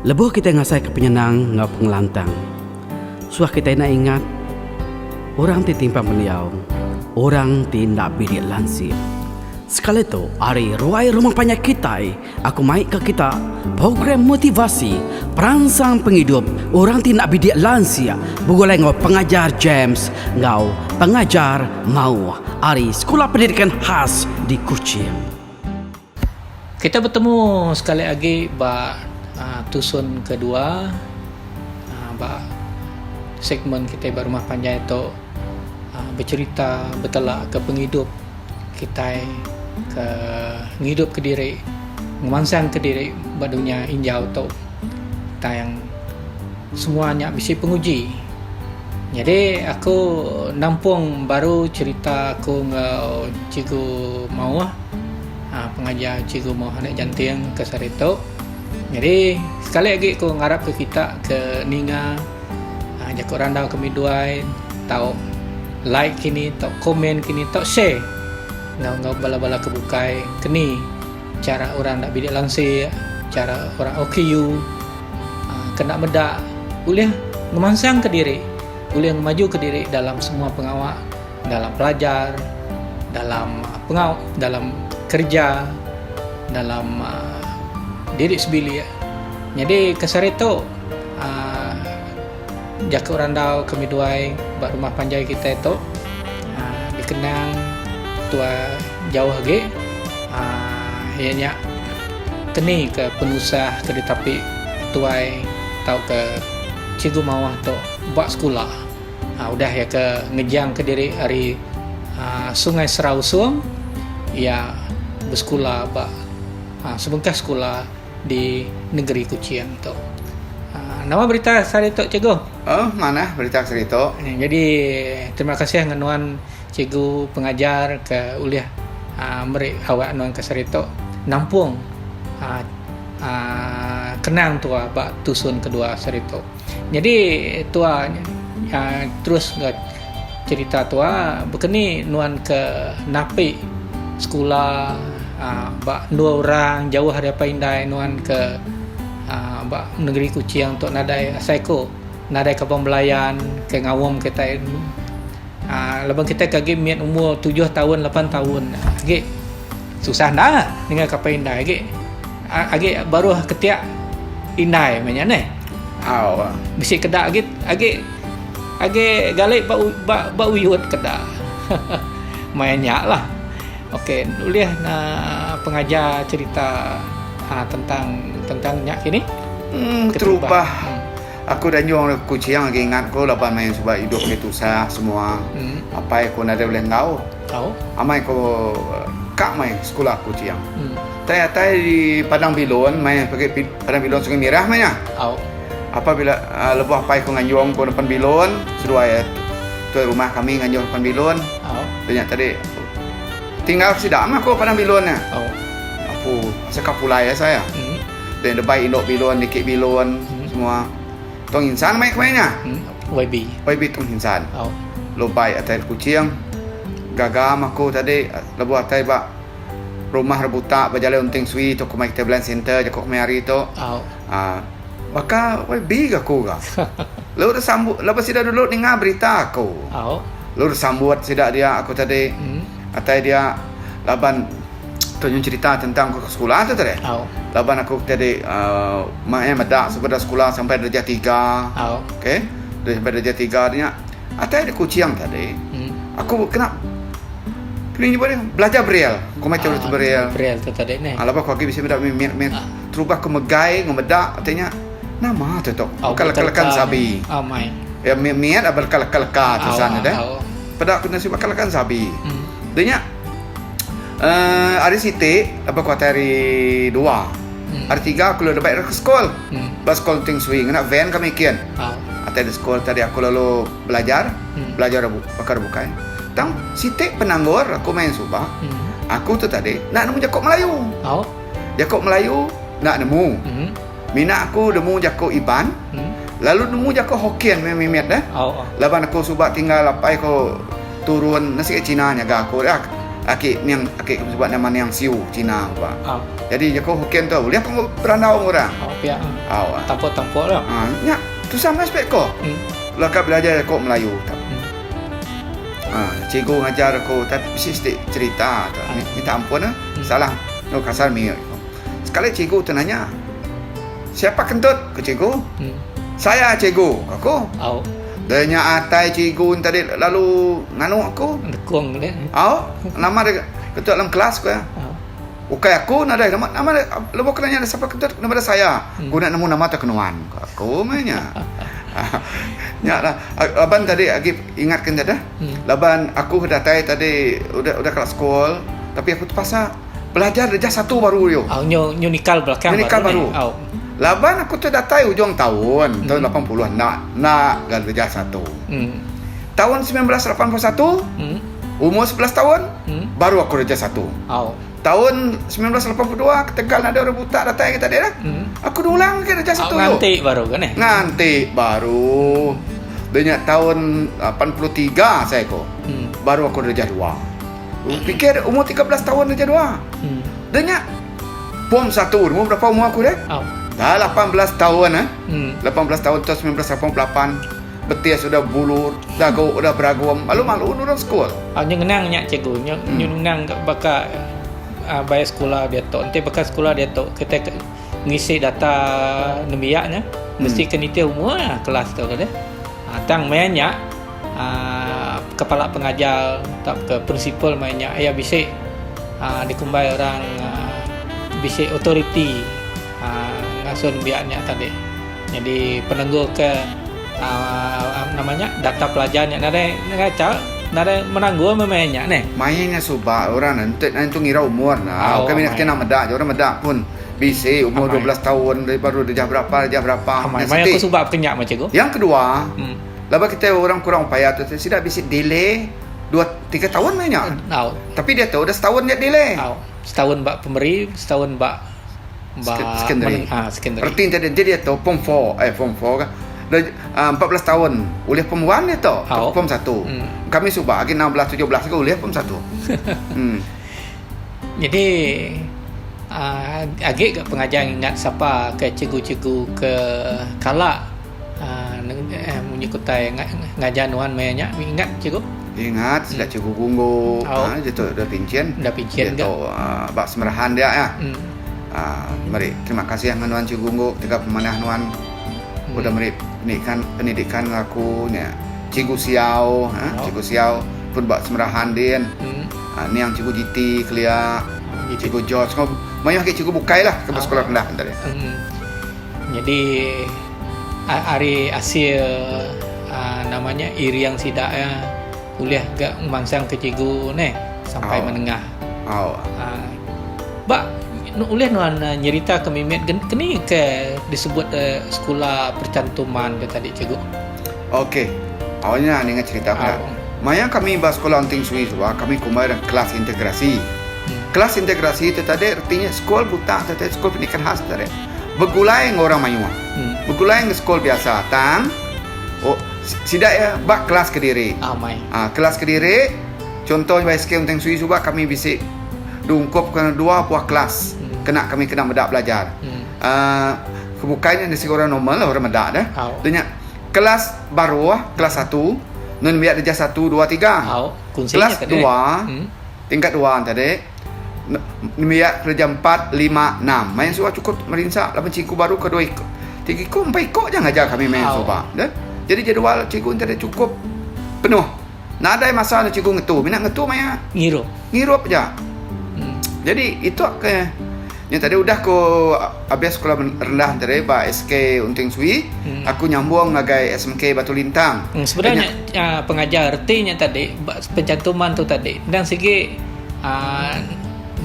Lebuh kitai ngasaika penyenang enggau pengelantang, suah kitai enda ingat orang ti timpang pendiau, orang ti enda bidik lansik. Sekali tu, ari ruai rumah panjai kitai, aku mai ka kita program motivasi peransang pengidup orang ti enda bidik lansik begulai enggau Pengajar James enggau Pengajar Mauh ari Sekula Pendidikan Khas di Kuching. Kita betemu sekali agi ba tusun kedua ba segmen kitai ba rumah panjai tu becherita betela ke pengidup kitai ke ngidup kediri ngemansang kediri ba dunya injau tu tang semua nya bisi penguji. Nyadi aku nampung baru cherita aku enggau Cikgu Mauh aaa pengajar Cikgu Mauh anak Janting ke sehari tu. Nyadi sekali agi ku ngarap ke kita ke ninga aaa jaku randau kami duai tau like kini tau komen kini tau share enggau enggau bala-bala ke bukai keni chara orang enda bidik lansik chara orang OKU. Kena meda ulih ngemansangka diri, ulih ngemajuka diri dalam semua pengawa, dalam pelajar, dalam pengawa, dalam kereja, dalam diri sebilik. Nyadi ke sehari tu uhh jaku randau kami duai ba rumah panjai kitai tu uhh dikenang tua jauh agi uhh iya nya. Keni ke penusah ke ditapi tuai tauka cikgu mawah tu ba sekula udah iya ke ngejangka diri ari Sungai Serausung iya besekula ba sebengkah sekula di negeri Kuching tu. Nama berita sehari tu cikgu? Oh manah berita sehari tu. Jadi terima kasih ngan nuan Cikgu pengajar ke ulih meri awak nuan ke saritu nampung aaa kenang tua ba tusun kedua saritu. Nyadi tua aaa terus ga cerita tua bekeni nuan ke napi sekula aaa ba endur orang jauh ari apai indai nuan ke aaa ba negeri Kuching tu nadai asai ku nadai kaban belayan ke ngaum kitai. Aaa laban kitai ke agi mit umur tujuh taun lapan taun agi susah enda ninga ke apai indai agi agi baruh ketiak indai meh nya neh. Au. Bisi keda agi agi agi gali ba ba ba uyut keda maya nya lah. Okey ulih ne pengajar cherita aaa tentang tentang nya kini. Emm terubah. Aku dah nyung deka Kuching agi ingat ku laban maya suba idup agi tusah semua. Apai ku nadai ulih enggau. Amai ku ka meh sekula Kuching. Tai atai di Padang Bilun meh pagi Padang Bilun Sungai Mirah meh nya. Apabila lebuh apai ku nganjung ku nepan bilun seduai tuai rumah kami nganjung nepan bilun. Nya tadi tinggal sida meh aku Padang Bilun nya. Apu asai ka pulai asai. Deh debai indu bilun niki bilun semua. Tong insan mai kemaya nya. YB. YB tong insan. Lubai atai Kuching. Gaga meh aku tadi lebuh atai ba rumah rebuta ba jalai Unting Sui tu kumbai kitai Blind Center jaku kemaya hari tu. Aaa baka YB ga aku ga. Lalu deh sambut laban sida dulu ninga berita aku. Lalu deh sambut sida dia aku tadi. Atai dia laban Tu nyun cerita tentang aku ke sekula tu tadi. Laban aku tadi uhh meh meda sebedau sekula sampai darjah tiga. Okay. Sampai darjah tiga nya atai di Kuching tadi aku kena belajar braille. Ku meh chara braille. Braille tu tadi neh. Laban aku agi bisi meda mit mit terubah aku megai enggau meda ti nya nama tu tu. Bukan leka-leka sabi. Ya mit mit leka-leka tulisan nya deh. Peda aku nasib baka leka sabi. Dah nya. Uhh hari siti lebuh ku atai hari dua hari tiga aku lalu bai ke sekul ba sekul Ting Sui ngena van kami kin atai da sekul tadi aku lalu belajar belajar baka da bukai tang siti penanggul aku main suba aku tu tadi enda nemu jaku melayu jaku melayu enda nemu mina aku nemu jaku iban lalu nemu jaku hokkien mimit mimit deh laban aku suba tinggal apai ku turun nasi cina nyaga aku. Aki niang aki ke sebut nama niang Siu Cina ba. Au. Jadi jaku Hokkien tu ulih ku berandau enggau orang. Au pia. Au. Tampuk-tampuk lah. Ha nya tusah meh spek ko. Hmm. Laka belajar jaku Melayu tu. Hmm. Ha cikgu ngajar aku tapi bisi siti cerita tu. Minta ampun ah. Hmm. Salah enggau kasar mih. Sekali cikgu tu nanya Siapa kentut? Ku cikgu. Hmm. Saya cikgu, ku aku. Au. Dah nya atai cikgu ni tadi lalu nganu aku. Nekung dia. Au, nama dia ketua dalam kelas ku ya. Au. Ukai aku nadai nama nama dia lebuh aku nanya siapa ketua nama dia saya. Hmm. Ku enda nemu nama tu kenuan ku aku meh nya. Nya lah laban tadi agi ingat ke enda dah. Hmm. Laban aku datai tadi udah udah kelas school tapi aku terpaksa Belajar darjah satu baru yo. Au nyu nyu nikal belakang Nyu nikal baru. baru. Au. Laban aku tu datai ujung taun, hmm. tahun 80 enda enda ga darjah satu. Hmm. Tahun 1981, hmm. umur 11 tahun, hmm. baru aku darjah satu. Au. Tahun 1982 ketegal ada orang buta datai ke tadi dah. Hmm. Aku ulang ke darjah satu yo. Nganti baru kan eh? Nganti baru. Dia tahun 83 saya ko. Hmm. Baru aku darjah dua. Pikir umur 13 tahun aja dua. Hmm. Dia nya pom satu umur berapa umur aku deh? Oh. Dah 18 tahun eh. Hmm. 18 tahun tu 1988 betis sudah bulur, dagu udah beragum, malu-malu nurun school. Ah, nyu ngenang nya cikgu, nyu hmm. nyu ngenang baka uh, bayar sekolah dia tu. Enti baka sekolah dia tu kita ngisi data nembiak nya hmm. mesti ke nitih umur lah kelas tu ke deh. Ah, tang maya nya aaa kepala pengajar tauka prinsipal maya nya iya bisi aaa dikumbai orang aaa bisi authority aaa ngasun nembiak nya tadi. Nyadi penanggul ke aaa nama nya data pelajar nya nadai ngacha nadai menanggul meh maya nya neh. Maya nya suba orang enti nentu ngira umur ne bukan mina kena meda aja orang meda pun bisi umur 12 taun baru dejah berapa dejah berapa. Amai maya aku suba ke nya meh cikgu. Yang kedua. Laban kitai orang kurang upaya tu sida bisi delay dua tiga taun meh nya. Au. Tapi diatu udah setaun nya delay. Au. Setaun ba pemeri, setaun ba ba Secondary. Ah, secondary. Reti enti enti diatu form four eh form four ka 14 taun ulih form one diatu Au. form satu. Hmm. Kami suba agi 16 17 ke ulih form satu. Hmm. Nyadi aaa agi ga pengajar ngingat sapa ke cikgu-cikgu ke kala Munyi ku tai ngajar nuan maya nya ingat cikgu. Ingat sida cikgu gunggu ha ditu udah pinchin. Udah pinchin ga. Ditu ba semerahan dia ya. Meri terima kasih ngan nuan cikgu gunggu ketegal pemanah nuan udah meri pendidikan pendidikan enggau aku nya. Cikgu Siau ha cikgu Siau pun ba semerahan din. Niang cikgu GT kelia cikgu George enggau mayuh agi cikgu bukai lah ke ba sekolah rendah tadi. Nyadi ari asil nama nya iring sida iya ulih ga ngemansang ke cikgu neh sampai menengah. Ba ulih nuan nyerita ke mimit keni ke disebut sekula percantuman tu tadi cikgu. Okey. Au nya ninga cerita aku dah. Maya kami ba sekula Unting Sui suba kami kumbai ran kelas integrasi. Kelas integrasi tu tadi reti nya sekul buta tu tadi sekul pendidikan khas tu tadi. Begulai enggau orang mayuh. Begulai enggau sekul biasa tang sida iya ba kelas kediri. Aaa kelas kediri chunto ba SK Unteng Sui suba kami bisi diungkupka dua buah kelas kena kami kena meda belajar. Aaa ke bukai nya bisi orang normal orang meda deh. Nya nya kelas baruh kelas satu nembiak darjah satu dua tiga. Kelas dua tingkat dua tadi. Nembiak kereja empat, lima, enam. Main suba cukup merinsa laban cikgu baru ke dua iko. Tiga iko, empat iko ja ngajar kami main suba. Deh. Jadi jadual cikgu enti cukup penuh. Nadai masa ne cikgu ngetu. Mina ngetu maya ngirup. Ngirup ja. Jadi itu ke nya tadi udah ku habis sekolah rendah tadi ba SK Unting Sui, aku nyambung ngagai SMK Batu Lintang. Sebenarnya pengajar reti nya tadi ba pencantuman tu tadi endang sigi Aaa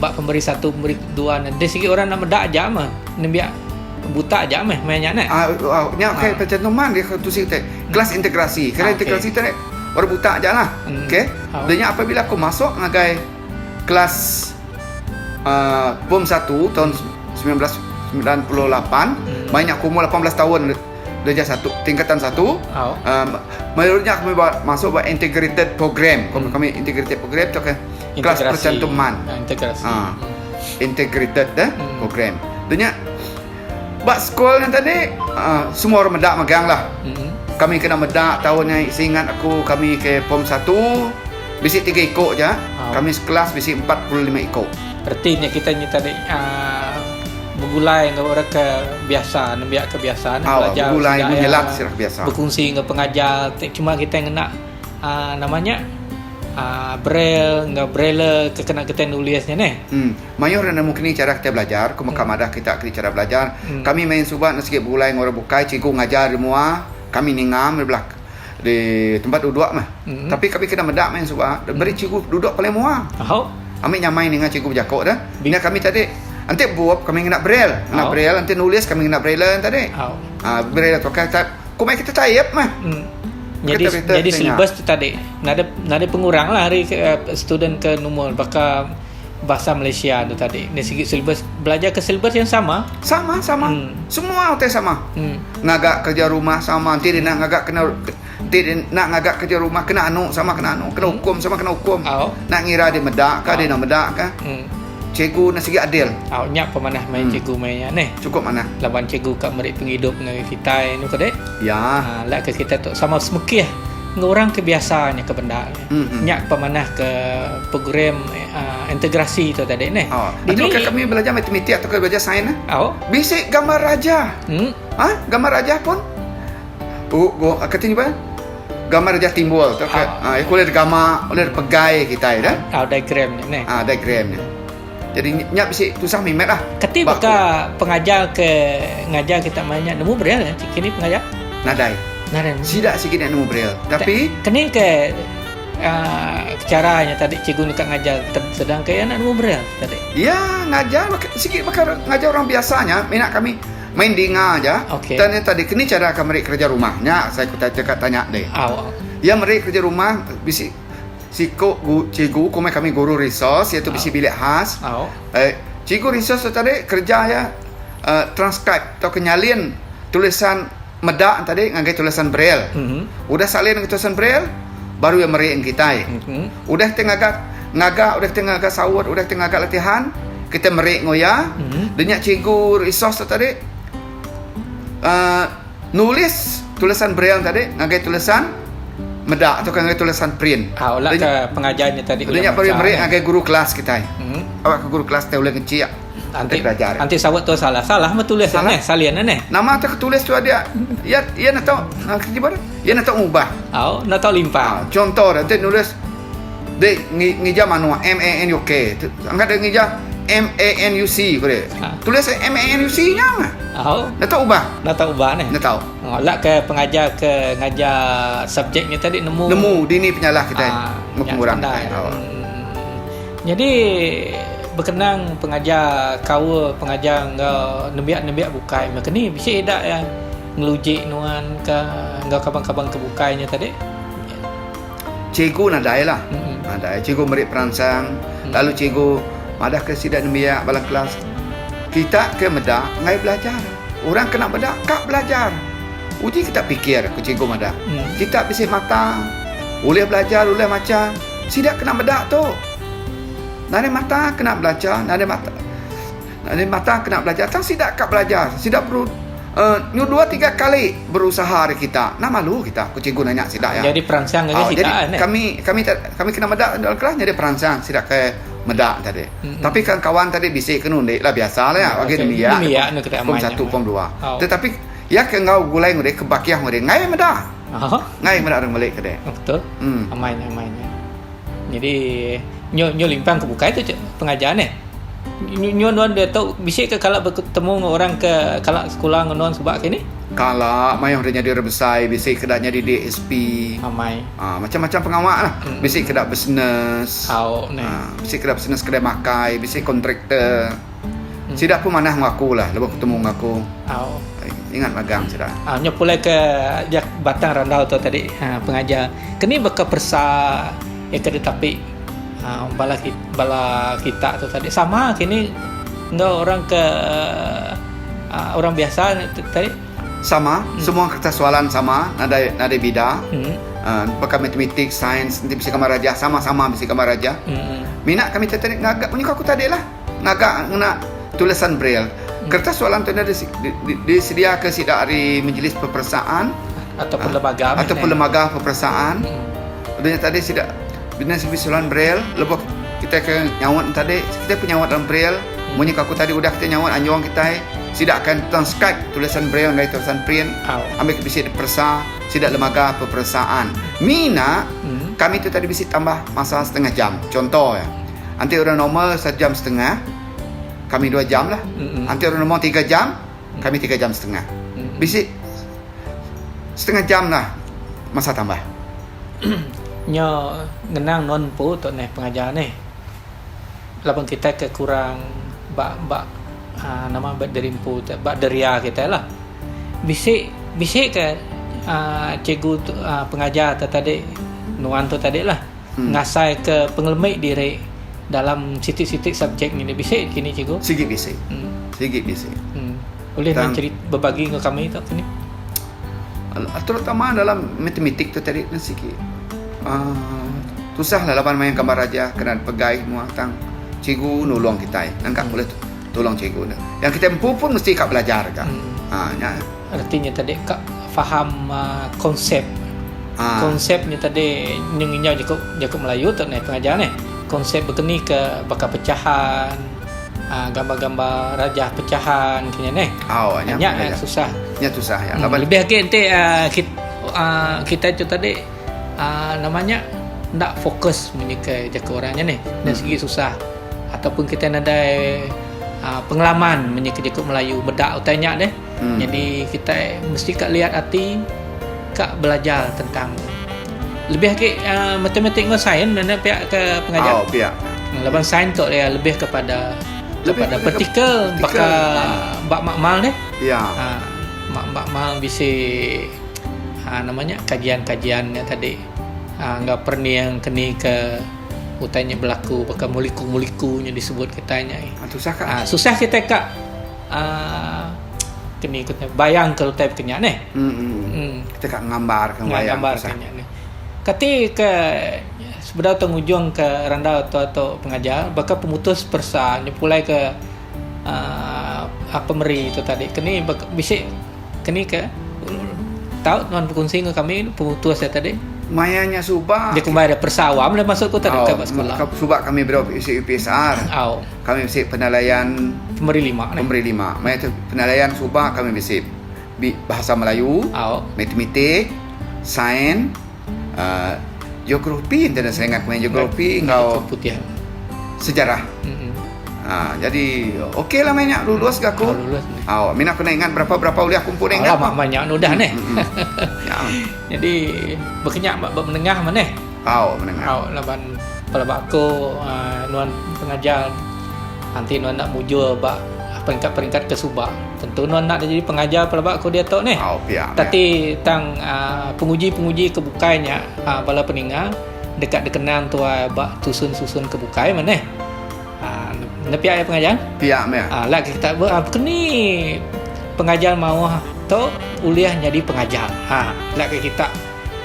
ba pemeri satu pemeri dua ne deh sigi orang enda meda aja meh nembiak buta aja meh maya nya neh. Aaa nya kai pencantuman dia tu sigi te kelas integrasi. Kelas integrasi tu orang buta aja lah. Okey. Dah nya apabila aku masuk ngagai kelas aaa pom satu taun 1998 maya nya aku umur 18 taun darjah satu tingkatan satu aaa menurut nya kami masuk ba integrated program. Kami integrated program tu ke. Kelas percantuman. Ah, integrasi. Ha. Integrated eh, program. Dunya ba sekul nya tadi uh, semua orang medak megang lah. Mm. Kami kena medak tahun nya seingat aku kami ke form 1 bisi 3 iko ja. Oh. Kami sekelas bisi 45 iko. Reti nya kita nya tadi uh, begulai enggau orang ke biasa, nembiak ke biasa oh, begulai menyelat sirah biasa. Berkongsi enggau pengajar, cuma kita ngena uh, namanya uh, braille enggau braille ke kena kita nulis nya neh. Hmm. Mayuh orang nemu kini cara kita belajar, ku meka madah kita kini cara belajar. Hmm. Kami main suba enda sigi begulai enggau orang bukai, cikgu ngajar di mua, kami ninga di belah di tempat duduk meh. Hmm. Tapi kami kena meda main suba, beri cikgu duduk paling mua. Au. Ami nyamai ninga cikgu bejako dah. Nya kami tadi enti bup kami ngena braille, ngena Au. braille enti nulis kami ngena braille tadi. Au. Ah braille tu kai type. Ku mai kita type meh. Hmm. Jadi Kita berita jadi tanya. silibus tu tadi nada nada pengurang lah hari ke, uh, student ke numur baka bahasa Malaysia tu tadi. Dari segi silibus belajar ke silibus yang sama. Sama sama. Hmm. Semua utai sama. Hmm. Ngaga kerja rumah sama nanti dia nak ngaga kena nanti dia nak ngaga kerja rumah kena anu sama kena anu, kena hukum sama kena hukum. Au. Nak ngira dia medak ka dia nak medak ka. Hmm. Cikgu nak segi adil. Au nya pemanah main Hmm. cikgu main nya neh. Cukup mana? Laban cikgu ka meri pengidup ngagai kitai nu ke dek. Ya. Ha, lak ke kita tu sama semekih enggau orang ke biasa nya ke benda nya. Hmm. hmm. Nya pemanah ke program uh, integrasi tu tadi neh. Oh, Nanti Dini kami belajar matematik atau belajar sains eh? Au. Bisi gambar raja. Hmm. Ha? Gambar raja pun. Oh, go kata ni apa? Gambar raja timbul tu ke. Ah. Ha, boleh gambar, boleh pegai kita dah. Au diagram nya neh. Ah, diagram nya. Jadi nya bisi tusah mimet lah. Kati Bak- baka pengajar ke ngajar kita banyak nemu braille eh? Kini pengajar? Nadai. Nadai. Sidak sikit nak nemu braille. Tapi kini ke uh, caranya tadi cikgu ni kat ngajar sedang ke nak nemu braille tadi. ya ngajar sikit bakal ngajar orang biasanya minat kami main dinga aja. Okey. Tanya tadi kini cara kami kerja rumahnya saya ku cakap tanya deh. Au. Ya mereka kerja rumah bisi siko gu, cikgu kumai kami guru resource iaitu bisi bilik khas. Au. Eh, cikgu resource tu tadi kerja ya uh, transcribe atau kenyalin tulisan medak tadi ngagai tulisan braille. Mhm. Udah salin ke tulisan braille baru yang meri kita. Mhm. Udah kita ngagak ngagak udah kita ngagak sawut udah kita ngagak latihan kita meri ngoya. Mhm. Dia cikgu resource tu tadi uh, nulis tulisan braille tadi ngagai tulisan medak atau ngagai tulisan print. Au lah Dia ke pengajarnya tadi dia nyak baru baca, meri eh. ngagai guru kelas kita. Mhm. Awak ke guru kelas teh boleh ngecik. Anti belajar. anti sawat tu salah. Salah mah tulis Salah. neh, salian neh. Nama tu ketulis tu ada. Ya ya nak tahu ah, kerja mana? Ya nak tahu ubah. Au, nak tahu Ah, limpah. contoh nanti nulis dia ngi, ngija manua M A N U K. Tu- Angkat dia ngija M A N U C ko dia. Ah. Tulis M A N U C nya mah. Au, Nak tahu ubah. nak tahu ubah neh. Nak tahu. Oh, lah ke pengajar ke ngajar subjeknya tadi nemu Nemu dini penyalah kita. Ah, Nemu ya, pengurang pandai. kita. Oh. Hmm. Jadi berkenang pengajar kawa pengajar enggau nembiak-nembiak bukai maka ni bisi dak ya ngeluji nuan ke enggau kabang-kabang ke bukainya tadi. Cikgu nadai lah. Mm-mm. Nadai. Cikgu meri perangsang. Lalu cikgu madah ke sidak nembiak dalam kelas. Kita ke medak ngai belajar. Orang kena medak kak belajar. Uji kita fikir ke cikgu madah. Hmm. Kita bisi mata boleh belajar, boleh maca. Sidak kena medak tu. Nade mata kena belajar, nade mata. Nade mata kena belajar. Tang sidak kak belajar. Sidak perlu uh, nyu 2 3 kali berusaha hari kita. Nah malu kita. Ku cikgu nanya sidak ya. Jadi perangsang ke Oh, sidak jadi kan, eh? kami kami kami kena medak dalam kelas jadi perangsang sidak ke medak tadi. Mm-mm. Tapi kan kawan tadi bisik ke nundik lah biasa lah ya. Bagi Okey. nembiak. Nembiak nu kita Pom amai 1 nya. pom 2. Oh. Tetapi ya ke ngau gulai ngudek ke bakiah ngudek ngai medak. Oh, Ngai medak orang balik ke dek. betul. Hmm. Amainya amainya. Jadi nyo nyo limpang ke bukai tu cik, pengajar ni. Nyo nyo nuan dia tahu bisik ke kalau bertemu dengan orang ke kalau sekolah dengan nuan sebab kini? Kala mayuh dia jadi orang besar, bisik kedak jadi DSP. Amai. Ah, macam-macam pengawak lah. Hmm. Bisik kedak bisnes. Au ni. Ah, bisik kedak bisnes kedai makai, bisik kontraktor. Hmm. Sidak pun manah ngaku lah, lepas ketemu ngaku. Au. Ingat magang sidak. Ah, nyo pulai ke jak batang randau tu tadi ha, pengajar. Kini beka persa ya ke tapi ha, bala kita, bala kita tu tadi sama kini enggak orang ke uh, orang biasa tadi. Sama, semua kertas soalan sama, nadai nadai bida. Hmm. Uh, pakai matematik, sains, nanti bisa kamar raja, sama-sama bisa kamar raja. Hmm. Mina kami tu tadi ngaga munyi ku aku tadi lah. Ngaga ngena tulisan braille. Kertas soalan tu enda disediaka sida ari Majlis Peperiksaan ataupun lembaga ataupun lembaga peperiksaan. Udah nya tadi sida bina sigi soalan braille lebuh kitai ke nyaut ne tadi kitai pun nyaut dalam braille. Munyi ku aku tadi udah kitai nyaut anjung kitai sida akan transcribe tulisan braille ngagai tulisan print ambi ke bisi diperesa sida lembaga peperiksaan. Mina kami tu tadi bisi tambah masa setengah jam. Contoh iya. Enti orang normal sejam setengah, kami dua jam lah. Enti orang normal tiga jam, kami tiga jam setengah. Bisi setengah jam lah masa tambah. Nya ngenang nuan empu tu neh pengajar neh. Laban kitai ke kurang ba ba aaa nama ba diri empu tu ba deria kitai lah. Bisi bisi ke aaa cikgu tu aaa pengajar tu tadi nuan tu tadi lah. Ngasai ke pengelemi diri dalam siti-siti subjek ngini bisi kini cikgu? Sigi bisi. Sigi bisi. Ulih nuan cerita bebagi enggau kami tu kini? Terutama dalam matematik tu tadi ne sigi uhh tusah lah laban mayuh gambar rajah kena pegai semua tang cikgu nulung kitai nangka ulih tulung cikgu ne. Yang kitai empu pun mesti ka belajar ka. Haa nya. Reti nya tadi ka faham konsep. Konsep nya tadi nyau nginjau jaku jaku Melayu tu neh pengajar neh. Konsep bekeni ke baka pecahan aaa gambar-gambar rajah pecahan ke nya neh. Au nya nya susah. Nya susah ya. Laban lebih agi enti aaa aaa kitai tu tadi aaa nama nya enda fokus munyi ke jaku orang nya neh. Enda sigi susah ataupun kitai nadai aaa pengalaman munyi ke jaku Melayu meda utai nya deh. Nyadi kitai mesti ka liat ati ka belajar tentang lebih agi aaa matematik enggau sains mene pia ke pengajar. Oh pia. Laban sains tu iya lebih kepada kepada praktikal baka ba makmal deh. Ya. Aaa ba makmal bisi aaa nama nya kajian-kajian nya tadi aaa enggau perening keni ke utai nya belaku baka moleku-moleku nya disebut kitai nya. Susah ka. Aaa susah kitai ka. Aaa keni ku bayang ke utai ke nya neh. Emm. Kita ka ngambar ke bayang ngambar ke nya neh. Kati ke sebedau tu ngujung ke randau tu tu pengajar baka pemutus peresa nyepulai ke aaa pemeri tu tadi keni bisi keni ke tau nuan bekunsi enggau kami pemutus iya tadi. Maya nya suba. Dia kumbai dia peresa awam dah masuk ku tadi ba sekula. Suba kami bedau bisi UPSR. Au. Kami bisi penilaian Pemeri lima neh. Pemeri lima. Maya tu penilaian suba kami bisi Bahasa Melayu, Matematik, Sains, uhh Geografi enti enda salah ingat maya Geografi enggau Sejarah. Uhh jadi ok lah maya nya lulus ga aku. Au mina aku enda ingat berapa berapa ulih aku empu enda ingat. Lama nya udah neh. Jadi baka nya ba menengah meh neh. Au menengah. Au laban pelaba aku uhh nuan pengajar enti nuan enda mujur ba peringkat-peringkat ke suba tentu nuan enda jadi pengajar pelaba aku diatu neh. Au pia. Tati tang uhh penguji-penguji ke bukai nya uhh bala peninga deka dikenang tuai ba tusun-susun ke bukai meh neh. Uhh ne pia iya pengajar? Pia meh. Uhh la kita keni pengajar mauh tu ulih nyadi pengajar. Uhh la kita.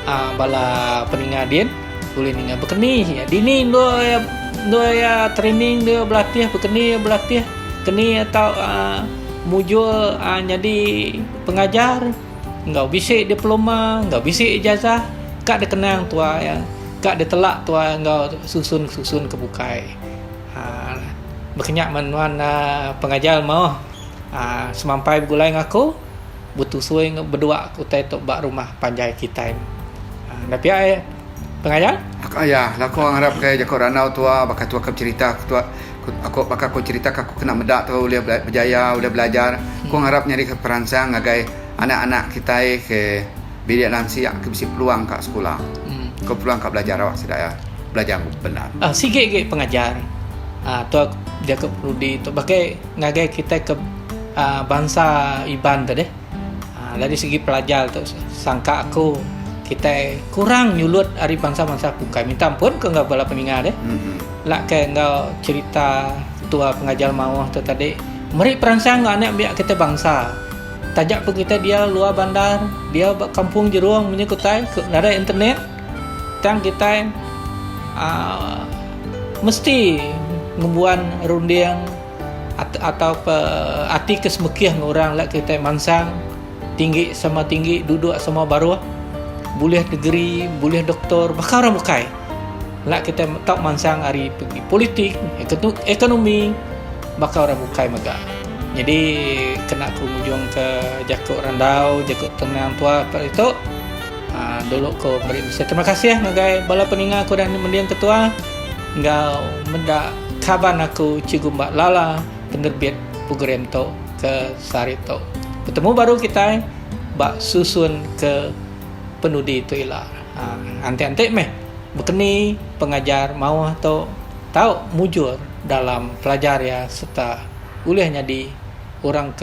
Aaa bala peninga din ulih ninga bekeni iya dini endur iya endur iya training dia belatih bekeni iya belatih keni iya tau aaa mujur aaa nyadi pengajar enggau bisi diploma enggau bisi ijazah ka dikenang tuai iya ka ditelak tuai enggau susun susun ke bukai aaa baka nya men nuan aaa pengajar meh aaa semampai begulai enggau aku. Betusui enggau bedua ke utai tu ba rumah panjai kitai. Enda pia ai pengajar? Aya, laku ngarap ke jaku randau tua baka tua ke becherita tua aku baka aku cherita ke aku kena meda tu ulih berjaya ulih belajar. Aku ngarap nyadi ke peransang ngagai anak-anak kitai ke bilik lansik ke bisi peluang ka sekula. Ke peluang ka belajar awak sida iya belajar bendar. Sigi agi pengajar tua jaku penudi tu baka ngagai kitai ke bansa Iban tu deh. Dari segi pelajar tu sangka aku kitai kurang nyulut ari bansa-bansa bukai. Minta ampun ke enggau bala peninga deh. Lak ke enggau cherita ketua pengajar mauh tu tadi meri peransang enggau anak biak kitai bansa. Taja pun kitai diau luar bandar, diau ba kampung jerung munyi ku utai nadai internet tang kitai aaa. Mesti ngembuan runding atau ati ke semekih enggau orang la kitai mansang tinggi sama tinggi duduk sama baruh bulih degree bulih doktor baka orang bukai. La kitai tau mansang ari pegi politik ekonomi baka orang bukai mega. Nyadi kena ku ngujung ke jaku randau jaku tenang tua ditu. Aa dulu ko meri mesej terima kasih ngagai bala peninga ku udah mending ketua enggau meda kaban aku Cikgu Mbak Lala penerbit program tu ke sehari tu. Betemu baru kitai ba susun ke penudi tu ila. Aa anti-anti meh bekeni pengajar mauh tu tau mujur dalam pelajar iya sereta ulih nyadi orang ke.